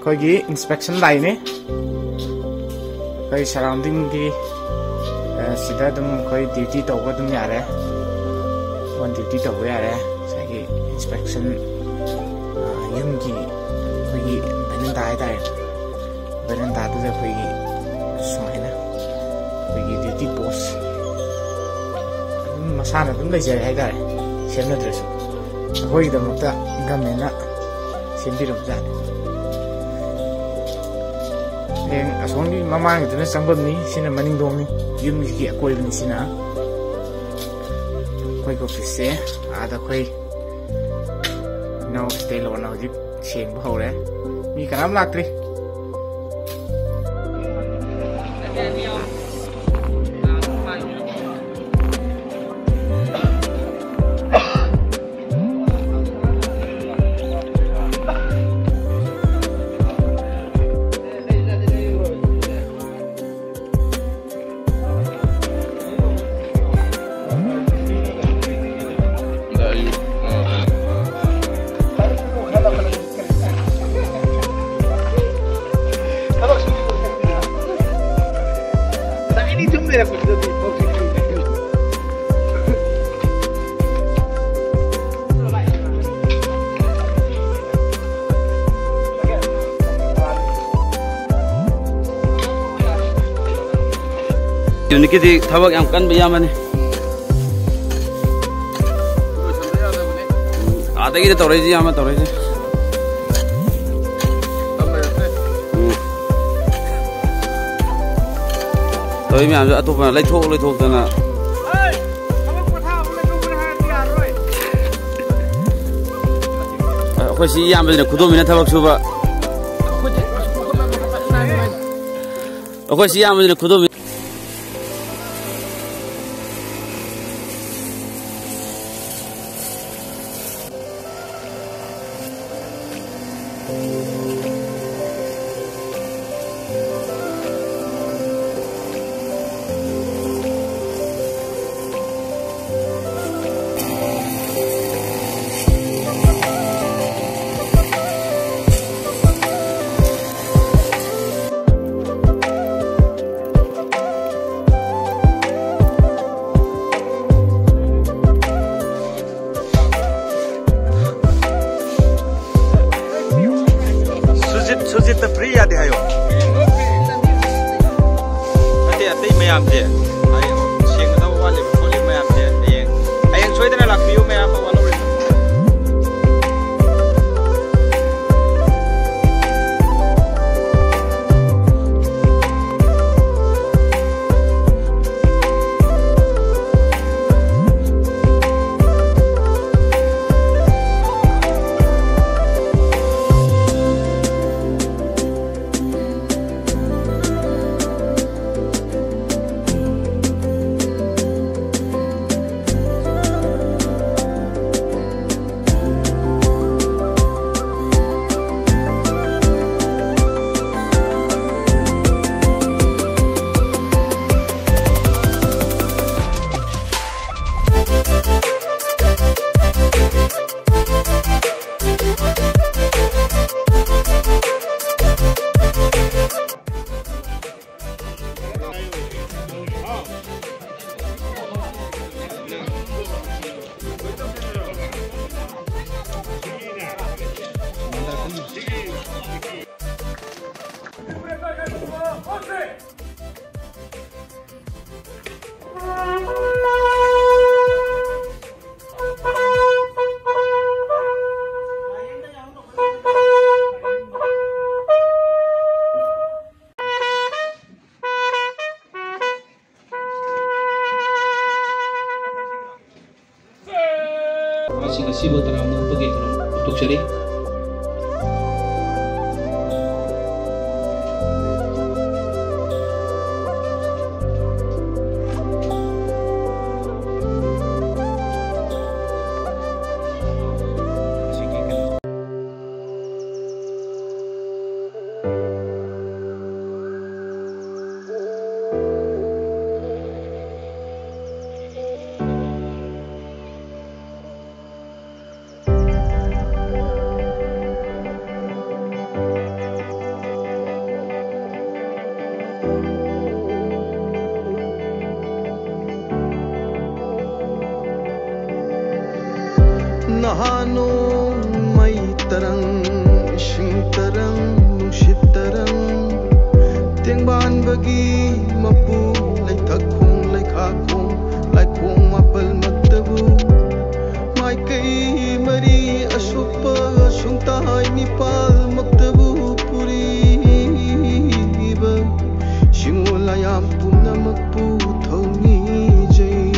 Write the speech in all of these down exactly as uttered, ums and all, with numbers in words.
ꯑꯩꯈꯣꯏꯒꯤ ꯏꯟꯁꯄꯦꯛꯁꯟ ꯂꯥꯛꯏꯅꯦ꯫ ꯑꯩꯈꯣꯏ ꯁꯔꯥꯎꯟꯗꯤꯡꯒꯤ, ꯑ, ꯁꯤꯗ ꯑꯗꯨꯝ ꯑꯩꯈꯣꯏ ꯗ꯭ꯌꯨꯇꯤ ꯇꯧꯕ ꯑꯗꯨꯝ ꯌꯥꯔꯦ, ꯑꯣꯟ ꯗ꯭ꯌꯨꯇꯤ ꯇꯧꯕ ꯌꯥꯔꯦ꯫ ꯉꯁꯥꯏꯒꯤ ꯏꯟꯁꯄꯦꯛꯁꯟ, ꯑ, ꯌꯨꯝꯒꯤ ꯑꯩꯈꯣꯏꯒꯤ ꯚꯦꯔꯦꯟꯗꯥ ꯍꯥꯏꯇꯥꯔꯦ, ꯚꯦꯔꯦꯟꯗꯥꯗꯨꯗ ꯑꯩꯈꯣꯏꯒꯤ ꯁꯨꯃꯥꯏꯅ ꯑꯩꯈꯣꯏꯒꯤ ꯗ꯭ꯌꯨꯇꯤ ꯄꯣꯁ ꯑꯗꯨꯝ ꯃꯁꯥꯅ ꯑꯗꯨꯝ ꯂꯩꯖꯔꯦ ꯍꯥꯏꯇꯥꯔꯦ, ꯁꯦꯝꯅꯗ꯭ꯔꯁꯨ꯫ ꯑꯩꯈꯣꯏꯒꯤꯗꯃꯛꯇ ꯒꯃꯦꯟꯅ ꯁꯦꯝꯕꯤꯔꯕꯖꯥꯠꯅꯤ꯫ ꯍꯌꯦꯡ ꯑꯁꯣꯝꯒꯤ ꯃꯃꯥꯡꯒꯤꯗꯨꯅ ꯆꯪꯐꯝꯅꯤ, ꯁꯤꯅ ꯃꯅꯤꯡꯗꯣꯡꯅꯤ, ꯌꯨꯝꯁꯤꯒꯤ ꯑꯀꯣꯏꯕꯅꯤ꯫ ꯁꯤꯅ ꯑꯩꯈꯣꯏꯒꯤ ꯑꯣꯐꯤꯁꯁꯦ꯫ ꯑꯥꯗ ꯑꯩꯈꯣꯏ ꯏꯅꯥꯎ ꯁ꯭ꯇꯦꯂꯣꯅ ꯍꯧꯖꯤꯛ ꯁꯦꯡꯕ ꯍꯧꯔꯦ꯫ ꯃꯤ ꯀꯅꯥꯝ ꯂꯥꯛꯇ꯭ꯔꯤ꯫ ꯌꯨꯅꯤꯠꯀꯤꯗꯤ ꯊꯕꯛ ꯌꯥꯝ ꯀꯟꯕ ꯏꯌꯥꯝꯕꯅꯤ꯫ ꯑꯥꯗꯒꯤꯗꯤ ꯇꯧꯔꯛꯏꯁꯤ ꯏꯌꯥꯝꯕ, ꯇꯧꯔꯛꯏꯁꯤ꯫ ꯎꯝ꯫ ꯇꯧꯔꯤ ꯃꯌꯥꯝꯁꯨ ꯑꯇꯣꯞꯄꯅ ꯂꯩꯊꯣꯛ ꯂꯩꯊꯣꯛꯇꯅ꯫ ꯑꯩꯈꯣꯏ ꯁꯤ ꯏꯌꯥꯝꯕꯁꯤꯅ ꯈꯨꯗꯣꯝꯕꯤꯅ ꯊꯕꯛ ꯁꯨꯕ꯫ ꯑꯩꯈꯣꯏ ꯁꯤ ꯏꯌꯥꯝꯕꯁꯤꯅ ꯈꯨꯗꯣꯝꯕꯤ꯫ ꯃꯌꯥꯝꯁꯦ, ꯍꯌꯦꯡ ꯁꯦꯡꯒꯗꯕ ꯋꯥꯠꯂꯤꯕ ꯈꯣꯠꯂꯤꯕ ꯃꯌꯥꯝꯁꯦ ꯍꯌꯦꯡ, ꯍꯌꯦꯡ ꯁꯣꯏꯗꯅ ꯂꯥꯛꯄꯤꯌꯨ ꯃꯌꯥꯝ, ꯋꯥꯠꯍꯧꯔꯤꯕ꯫ ꯃꯁꯤ ꯉꯁꯤꯕꯨ ꯇꯔꯥꯝꯅ ꯑꯣꯛꯄꯒꯤ ꯊꯧꯔꯝ ꯍꯧꯗꯣꯛꯆꯔꯤ꯫ ꯅꯍꯥ ꯅꯣꯡꯃꯩ ꯇꯔꯪ, ꯏꯁꯤꯡ ꯇꯔꯪ, ꯅꯨꯡꯁꯤꯠ ꯇꯔꯪ, ꯇꯦꯡꯕꯥꯟꯕꯒꯤ ꯃꯄꯨ ꯈꯣꯡ ꯂꯩꯈꯥ ꯈꯣꯡ ꯂꯥꯏꯈꯣꯡ ꯃꯥꯄꯜꯃꯛꯇꯕꯨ, ꯃꯥꯏꯀꯩ ꯃꯔꯤ ꯑꯁꯨꯞꯄ ꯁꯨꯡꯇꯥꯏ ꯅꯤꯄꯥꯜꯃꯛꯇꯕꯨ ꯄꯨꯔꯤꯕ ꯁꯤꯡꯉꯣ ꯂꯥꯌꯥꯝ ꯄꯨꯝꯅꯃꯛꯄꯨ ꯊꯧꯅꯤꯖꯩ꯫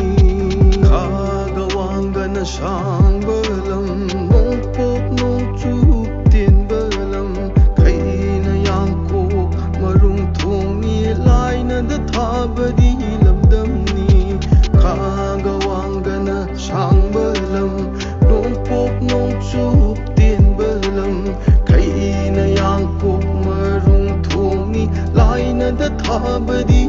ꯈꯥꯒ ꯋꯥꯡꯒꯅ ꯁꯥꯡꯕ ꯂꯝ, ꯅꯣꯡꯄꯣꯛ ꯅꯣꯡꯆꯨꯞ ꯇꯦꯟꯕ ꯂꯝ, ꯈꯩꯅ ꯌꯥꯡꯀꯣꯛ ꯃꯔꯨꯡ ꯊꯣꯡꯉꯤ ꯂꯥꯏꯅꯗ ꯊꯥꯕꯗꯤ ꯂꯝꯗꯝꯅꯤ꯫ ꯈꯥꯒ ꯋꯥꯡꯒꯅ ꯁꯥꯡꯕ ꯂꯝ, ꯅꯣꯡꯄꯣꯛ ꯅꯣꯡꯆꯨꯞ ꯇꯦꯟꯕ ꯂꯝ, ꯈꯩꯅ ꯌꯥꯡꯀꯣꯛ ꯃꯔꯨꯡ ꯊꯣꯡꯉꯤ ꯂꯥꯏꯅꯗ ꯊꯥꯕꯗꯤ